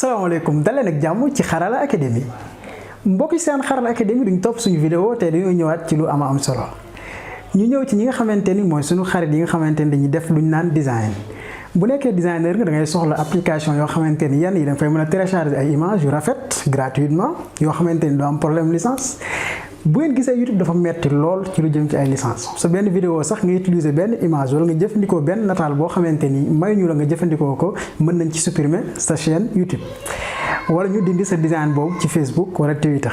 asalaamaaleykum daleen ak jàmm ci Xarala Academy mbokki seen Xarala Academy duñ topp suñu vidéo te dañoo ñëwaat ci lu am solo ñu ñëw ci ñi nga xamante ni mooy suñu xarit yi nga xamante ni dañuy def luñ naan design bu nekkee designer nga da ngay soxla application yoo xamante ni yenn yi da nga fay mën a télécharger ay images yu rafet gratuitement yoo xamante ni doo am problème licence bu ngeen gisee YouTube dafa metti lool ci lu jëm ci ay licence sa benn vidéo sax nga utiliser benn image wala nga jëfandikoo benn nataal boo xamante ni may ñu la nga jëfandikoo ko mën nañ ci supprimer sa chaîne YouTube wala ñu dindi sa design boobu ci Facebook wala Twitter.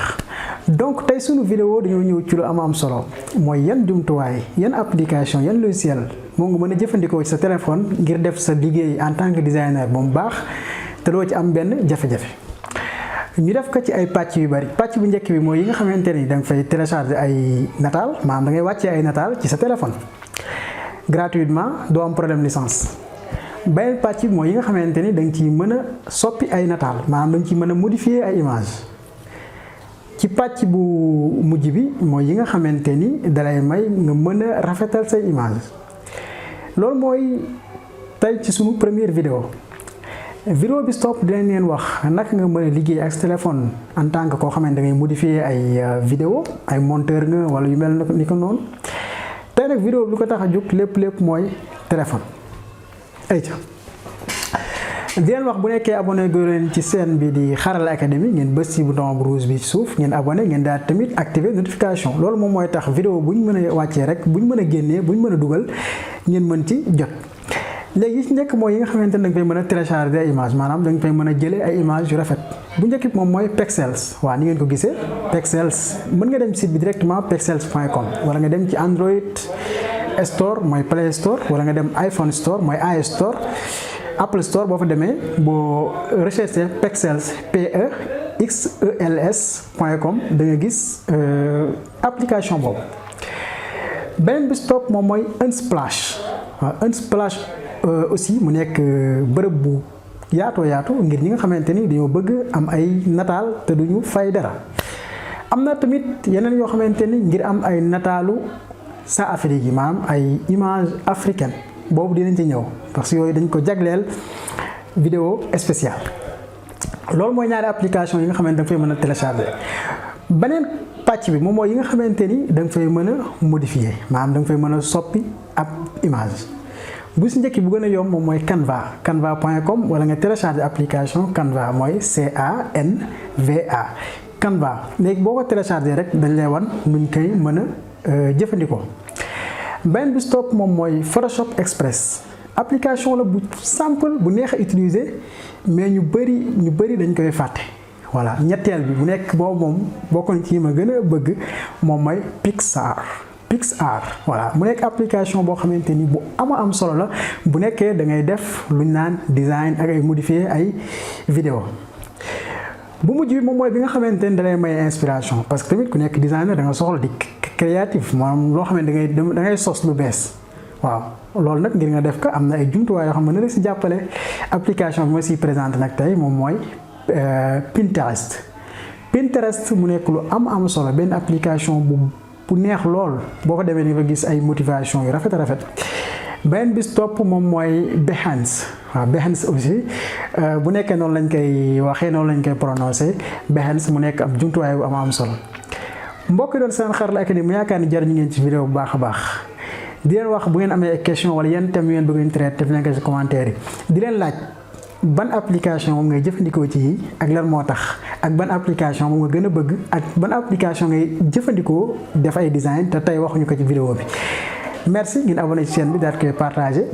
Donc tey sunu vidéo dañoo ñëw ci lu am solo mooy yan jumtuwaay yan application yan logiciel moo nga mën a jëfandikoo ci sa téléphone ngir def sa liggéey en tant que designer ba mu baax te doo ci am benn jafe-jafe. ñu def ko ci ay pàcc yu bari pàcc bu njëkk bi mooy yi nga xamante ni da nga fay télécharger ay nataal maanaam da ngay wàccee ay nataal ci sa téléphone gratuitement doo am problème licence. beneen pàcc bi mooy yi nga xamante ni da nga ciy mën a soppi ay nataal maanaam da nga ciy mën a modifier ay image ci pàcc bu mujj bi mooy yi nga xamante ni dalay may nga mën a rafetal say image loolu mooy tey ci sunu première vidéo bi stop dinañ leen wax naka nga mën a liggéey ak sa téléphone en tant que koo xamante da ngay modifier ay vidéo ay monteur nga wala yu mel ni ko noonu tey nag vidéo bi lu ko tax a jóg lépp mooy téléphone ayca di leen wax bu nekkee abonné go leen ci chaîne bi di Xarala Academy ngeen bës ci bouton bu rouge bi ci suuf ngeen abonné ngeen daal tamit activer notification loolu moom mooy tax vidéo bu ñu mën a wàccee rek bu ñu mën a génnee bu ñu mën a dugal ngeen mën ci jot. léegi ci njëkk mooy yi nga xamante ne da nga fay mën a télécharger ay image maanaam da nga fay mën a jëlee ay image yu rafet bu njëkk bi moom mooy Pexels waaw ni ngeen ko gisee Pexels mën nga dem site bi directement pexels.com wala nga dem ci Android Store mooy Play Store wala nga dem iPhone Store mooy iStore Apple Store boo fa demee boo recherché Pexels PEXELS.com da nga gis application boobu beneen bi stop moom mooy Unsplash waaw Unsplash aussi mu nekk bërëb bu yaatu ngir ñi nga xamante ni dañoo bëgg am ay nataal te duñu fay dara am na tamit yeneen yoo xamante ni ngir am ay nataalu sa Afrique yi maanaam ay image africaine boobu dinañ ci ñëw parce que yooyu dañ ko jagleel vidéo spéciale loolu mooy ñaari application yi nga xamante da nga fay mën a télécharger beneen pàcc bi moom mooy yi nga xamante ni da nga fay mën a modifier maanaam da nga fay mën a soppi ab image bu si njëkk bu gën a yomb moom mooy canva.com wala nga télécharger application Canva mooy CANVA Canva léegi boo ko télécharger rek dañ lay wan nuñ koy mën a jëfandikoo. beneen bi stop moom mooy Photoshop Express application la bu simple bu neex a utiliser mais ñu bëri dañ koy fàtte. voilà ñetteel bi bu nekk boobu moom bokkoon ci ma gën a bëgg moom mooy Pixar voilà mu nekk application boo xamante ni bu am solo la bu nekkee da ngay def luñ naan design ak ay modifier ay vidéo bu mujj bi moom mooy bi nga xamante ni da lay may inspiration parce que tamit ku nekk designer da nga soxla di créatif maanaam loo xam ne da ngay sos lu bees waaw loolu nag ngir nga def ko am na ay jumtuwaay yoo xam ne la si jàppale application bi ma siy présenté nag tey moom mooy Pinterest mu nekk lu am solo benn application bu neex lool boo ko demee ni nga gis ay motivation yu rafet benn bis topp moom mooy Behance waaw Behance aussi bu nekkee noonu lañ koy waxee noonu lañ koy prononcé Behance mu nekk ab jumtuwaay bu am solo mbokk doon seen Xarala Academy mu yaakaar ni jariñu ngeen ci vidéo bu baax a baax di leen wax bu ngeen amee ay question wala yenn thèmes yu ngeen bëgg ñu traité def leen ko ci commentaire yi di leen laaj ban application moom ngay jëfandikoo ci yi ak lan moo tax ak ban application moom nga gën a bëgg ak ban application ngay jëfandikoo def ay design te tey waxuñu ko ci vidéo bi merci ngeen abonné ci chaîne bi daal koy partagé